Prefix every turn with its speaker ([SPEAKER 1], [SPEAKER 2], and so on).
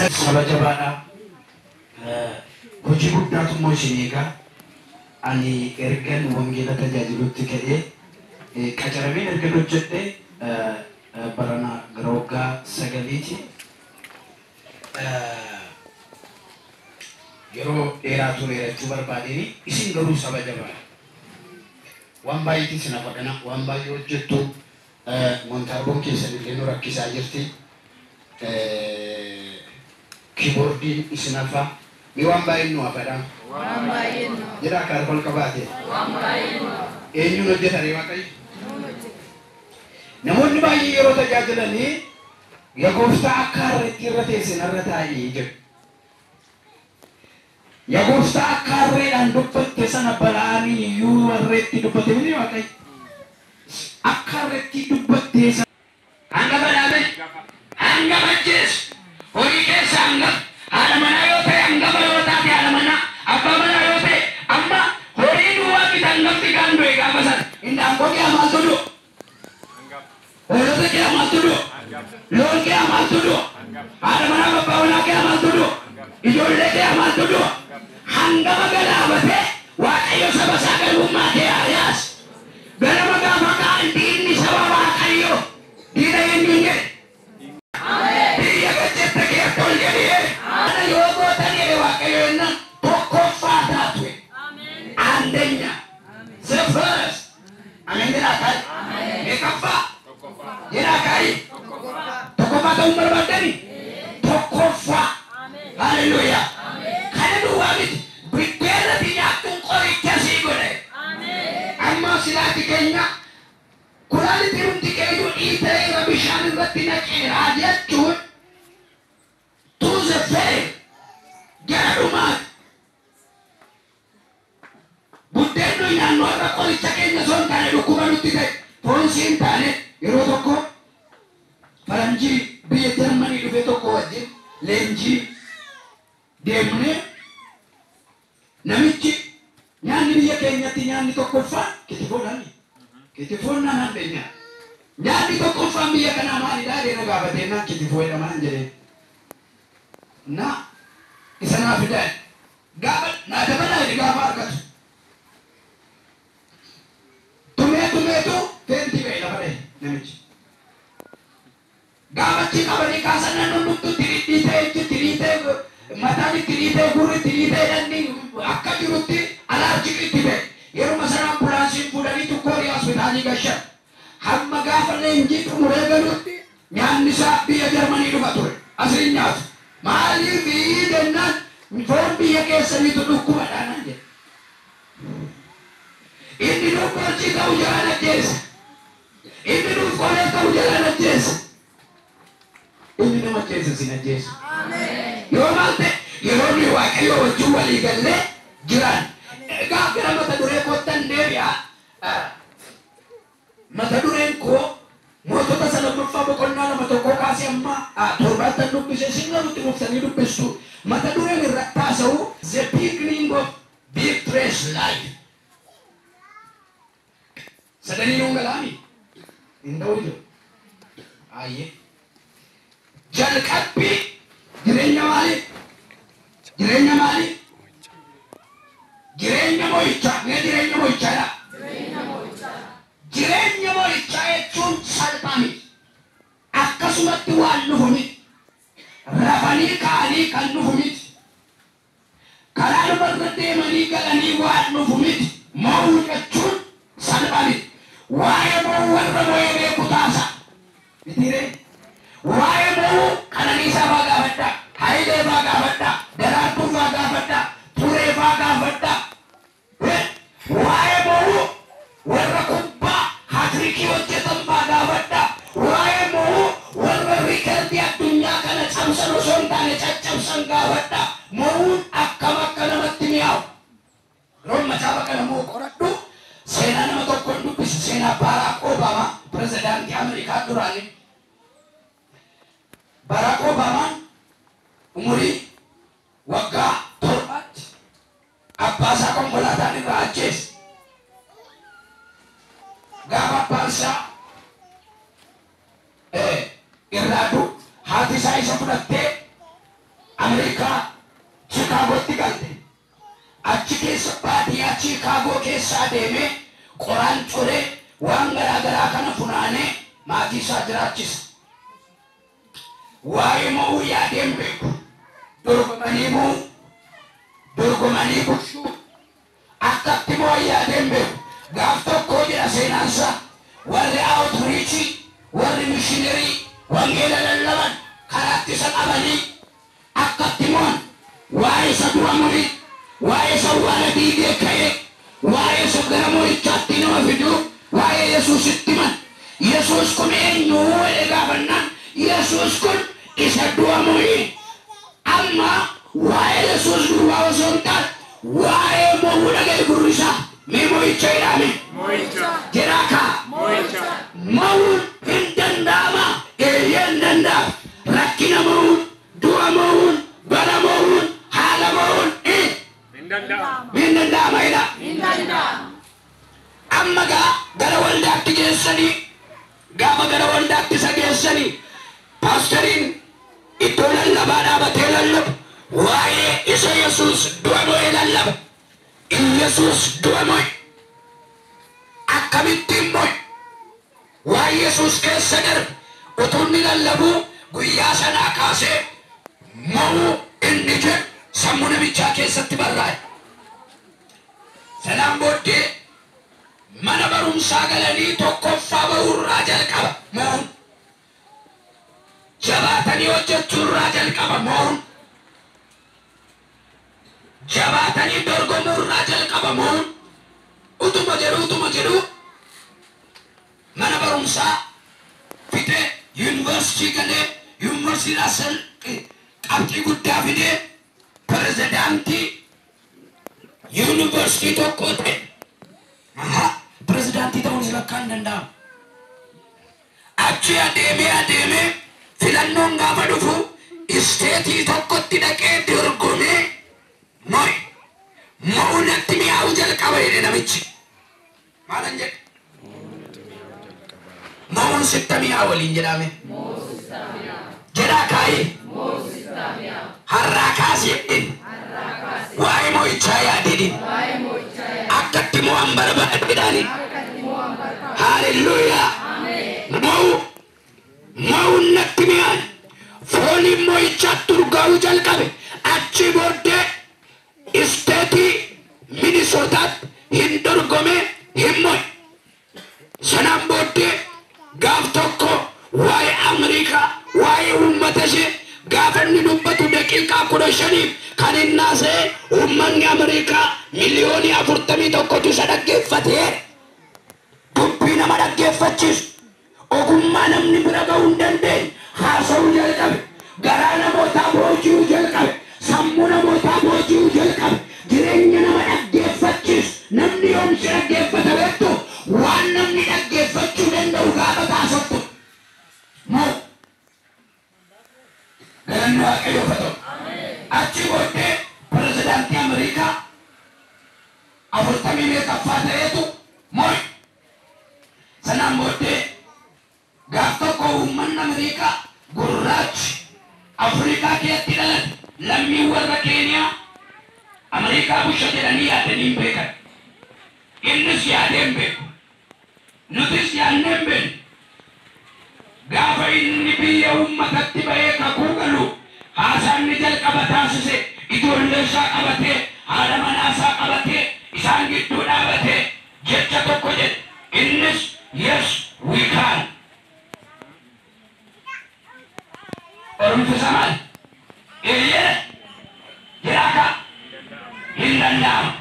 [SPEAKER 1] Saba jabaadha. Hojii guddaatu immoo isin eegaa. Ani ergan wangeela tajaajilutti ka'ee qacarameen ergan hojjedhee barana gara waggaa 9ti. Yeroo dheeraa tureera jechuu barbaadeen isin garuu saba jabaadha. Waan baay'eetiin isin hafa waan baay'ee hojjettu montaarboon keessan illee nu rakkisaa jirti. Kiiboordiin isin hafa. Mi waan baay'een nu hafadha.
[SPEAKER 2] Waan baay'een nu hafa.
[SPEAKER 1] Jedhaa akka harka ol qabaate.
[SPEAKER 2] Waan baay'een nu hafa.
[SPEAKER 1] Eenyuun hojjetare Waaqayyo?
[SPEAKER 2] Nuun hojjeta.
[SPEAKER 1] Namoonni baay'ee yeroo tajaajilanii yaa gooftaa akka harreetti irra teesse narra taa'ii jedhu. Yaa gooftaa akka harreedhaan dubbatte sana Bala'aamiin iyyuu harreetti dubbate miti Waaqayyo. Akka harreetti dubbatte sana. Hangafa dhaame? Hangafa ajjeesu. Horii keessa hangafa. Haadha manaa yoo ta'e hangafa yoo taate haadha manaa. Abbaa manaa yoo ta'e amma horii duwwaa miti hangafti kaan du'e gaafa sana. Indaanqoo kee maaltu du'u? Hoolota kee maaltu du'u? Loon kee maaltu du'u? Haadha manaa abbaa manaa kee maaltu du'u? Ijoollee kee maaltu du'u? Hangafa galaafatee Waaqayyo saba isaa garbummaa kee ari'aas. Ganama gaafa ka'an diinni saba Waaqayyo diina eenyuun jedhe? Biyya gajjette kee akka ol jedhee. Kana yoo gootan jedhe Waaqayyo jennaan tokkoffaa taatu. አንደኛ the first. Ameen jedhaa kaa'i. Meeqaffaa? Jedhaa kaa'i. Tokkoffaa ta'uun barbaaddani? Tokkoffaa. Haleluuyaa. Kana duwwaa miti. Biddeena ati nyaattuun qoricha sii godhe. Amma silaati keenya kulaalitii hundi keeyyuu dhiiteera bishaan irratti naqeera jechuun to the fail gara dhumaati. Buddeen nuyi nyaannu har'a qoricha keenya osoo hin taane dhukkuba nutti ta'e foon si hin taane yeroo tokko faranjii biyya Jarmanii dhufe tokko wajjin leenjii deemnee namichi nyaanni biyya keenyatti nyaanni tokkoffaan kitifoodhaan kitifoon naan handeenya nyaanni tokkoffaan biyya kanaa maalidha jedhee na gaafatee naan kitifoo jedhamaan jedhee na isa naa fidaa gaafa naa dabalaa jedhe gaafa argatu tumee tumeetu feenti ba'e lafa dha'e namichi. Gaafachi qabanii kaasan naannoon hundumtuu tiriidhii ta'e ijji tirii ta'e mataan tirii ta'e gurri tirii ta'e dhanni akka jirutti alaarjii itti ba'e. Yeruma sana ambulaansiin fuudhanii tukkoorii hospitaalii gashan. Hamma gaafa leenjii xumuree galutti nyaanni isaa biyya Jarmanii dhufa ture. Asiin nyaatu. Maaliif jennaan foon biyya keessaniitu dhukkubadha naan jedhe. Inni nuuf qorichi ta'u jalaan ajjeesa. Inni nuuf qolee ta'u jalaan ajjeesa. Inni nama ajjeesa sin ajjeesa. Yoo maal ta'e yeroo nuyi Waaqayyo wajjin walii gallee jiran. Egaa gara mata duree koottan deebi'a. Mata dureen koo mootota isa lammaffaa boqonnaa 2 1 kaasee amma 7 dubbise isin garuutti fuftanii dubbistu. Mata dureen irratti haasa'u The Beginning of Victorious Life. Sadanii nuun galaami? Hin ta'u jiru. Ayyee. Jalqabbii jireenya maalii? Jireenya maalii? Jireenya mo'ichaa. Mee jireenya mo'ichaadha? Jireenya mo'ichaa jechuun salphaa miti. Akkasumatti waan dhufu miti. Rafanii ka'anii kan dhufu miti. Karaa dhumarra deemanii galanii waan dhufu miti. Mo'uu jechuun salphaa miti. Waa'ee mo'uu warra mo'ee beeku taasa. Mitiiree? Waa'ee mo'uu Qananiisaa faa gaafadhaa. Hayilee faa gaafadhaa. Daraartuu faa gaafadhaa. Turee faa gaafadhaa. Waa'ee mo'uu warra kubbaa haatirikii hojjetan faa gaafadhaa. Waa'ee mo'uu warra riikardii addunyaa kana cabsan osoo hin taane caccabsan gaafadhaa. Mo'uun akkam akka namatti mi'aawu. Yeroon macaafa kana moo qoradhu seenaa nama tokkoon dubbise seenaa Baaraak Obaamaa pirezidaantii Ameerikaa duraanii. Baraak Obaamaan umurii waggaa 7tti abbaa isaa konkolaataan irraa ajjeese. Gaafa abbaan isaa irraa du'u haati isaa isa fudhattee Ameerikaa Chicaagootti galte. Achi keessa baadiyyaa Chicaagoo keessa adeemee qoraan coree waan garaa garaa kana funaanee maatii isaa jiraachisa. Waa'ee mo'uu yaadeen beeku. Dorgomanii mo'uu, dorgomanii bulchuu, akkatti mo'an yaadeen beeku. Gaaf tokkoo jedha seenaansaa warri outreachii, warri mishinerii wangeela lallaban karaatti isa qabanii akkatti mo'an waa'ee isa dura mo'ii, waa'ee isa awwaala diigee ka'ee, waa'ee isa gara mo'ichaatti nama fiduu, waa'ee Yesuusitti himan. Yesuus kun eenyu jedhee gaafannaan Yesuus kun isa du'a mo'ii. Amma waa'ee Yesuus duwwaa osoo hin taane waa'ee mo'uu dhaga'e gurri isaa. Mee mo'icha jedhame. Jedhaa kaa. Mo'uun hin danda'ama. Eeyyee hin danda'ama. Rakkina mo'uun, du'a mo'uun, bara mo'uun, haala mo'uun
[SPEAKER 3] Hin danda'amu.
[SPEAKER 1] hin danda'ama jedha.
[SPEAKER 2] Hin danda'amu.
[SPEAKER 1] Amma gaa gara waldaatti geessanii gaafa gara waldaatti isa geessanii paasteriin iddoo lallabaa dhaabatee lallabu waa'ee isa Yesuus du'a mo'ee lallaba. Yesuus du'a mo'e. Akkamittiin mo'e? Waa'ee Yesuus keessa darbe utuu inni lallabuu guyyaa sanaa kaasee mo'uu inni jedhu sammuu namichaa keessatti barraa'e. Sanaan booddee mana barumsaa galanii tokkoffaa bahuurraa jalqaba mo'uun. Jabaatanii hojjechuurraa jalqaba mo'uun. Jabaatanii dorgomuurraa jalqaba mo'uun. Utuma jedhu utuma jedhu mana barumsaa fixee yuunivarsiitii galee yuunivarsiitiidhaa qabxii guddaa fidee pirezidaantii yuunivarsiitii tokko ta'e. Pirezidaantii ta'uunis lakkaa hin danda'amu. Achi adeemee adeemee filannoon gaafa dhufu isteetii tokkotti dhaqee dorgomee mo'e. Mo'uu natti mi'aawu jalqaba jedhe namichi. Maalan jedhe? Mo'uun sitta mi'aa waliin jedhame. Jedhaa kaayee. Har'aa kaasee jedhin. Waa'ee mo'ichaa yaadedhin. Akkatti mo'an barbaadedhaani. Haalelluuyaa. Mo'uu. Mo'uun natti mi'aan. Fooliin mo'ichaatti urgaa'uu jalqabe. Achi booddee isteetii Minisootaatti hin dorgome hin mo'e. Sanaan booddee gaaf tokko waa'ee Ameerikaa waa'ee uummata ishee gaafa inni dubbatu daqiiqaa 15 kan inni haasa'e uummanni Ameerikaa miliyoonii 41tu isa dhaggeeffatee dubbii nama dhaggeeffachiisu ogummaa namni bira ga'uu hin dandeenye haasa'uu jalqabe. Garaa namootaa booji'uu jalqabe. Sammuu namootaa booji'uu jalqabe. Jireenya nama dhaggeeffachiisu namni yoomsi dhaggeeffata beektu waan namni dhaggeeffachuu danda'u gaafa taasiftu. Moo galanni Waaqayyoof haa ta'u. Achi booddee pirezidaantii Ameerikaa 40 meeqaffaa ta'eetu mo'e. Sanaan booddee gaaf tokko uummanni Ameerikaa gurraachi Afrikaa keessatti dhalate lammii warra Keeniyaa Ameerikaa busha jedhanii yaadanii hin beekan. Innis yaadee hin beeku. Nutis yaadnee hin beeknu. Gaafa inni biyya uummatatti bahee kakuu galu haasaan ni jalqaba taasise ijoollee isaa qabatee haadha manaa isaa qabatee isaan gidduu dhaabatee jecha tokko jedhe. Innis yes we can. Oromti isaa maali? Eeyyee jedhaa kaa. Hin danda'amu.